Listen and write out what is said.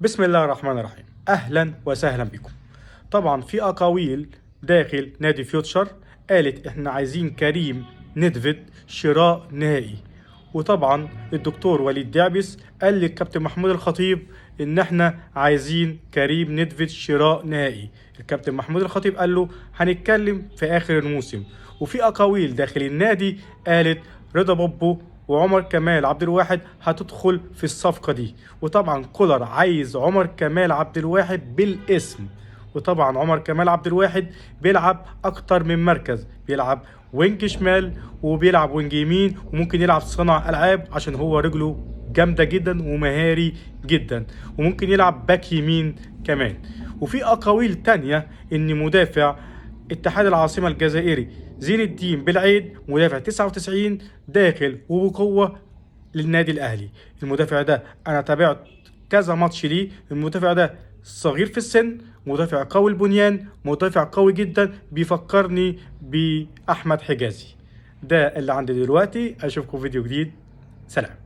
بسم الله الرحمن الرحيم. اهلا وسهلا بكم. طبعا في اقاويل داخل نادي فيوتشر قالت احنا عايزين كريم نيدفيد شراء نهائي، وطبعا الدكتور وليد دعبس قال للكابتن محمود الخطيب ان احنا عايزين كريم نيدفيد شراء نهائي. الكابتن محمود الخطيب قال له هنتكلم في اخر الموسم. وفي اقاويل داخل النادي قالت رضا بوبو وعمر كمال عبد الواحد هتدخل في الصفقة دي، وطبعا كولر عايز عمر كمال عبد الواحد بالاسم. وطبعا عمر كمال عبد الواحد بيلعب اكتر من مركز، بيلعب wing شمال وبيلعب wing يمين، وممكن يلعب صنع العاب عشان هو رجله جامدة جدا ومهاري جدا، وممكن يلعب back يمين كمان. وفي اقاويل تانية ان مدافع اتحاد العاصمة الجزائري زين الدين بالعيد مدافع 99 داخل وبقوة للنادي الأهلي. المدافع ده أنا تابعت كذا ماتش ليه، المدافع ده صغير في السن، مدافع قوي البنيان، مدافع قوي جدا، بيفكرني بأحمد حجازي. ده اللي عندي دلوقتي، أشوفكم فيديو جديد، سلام.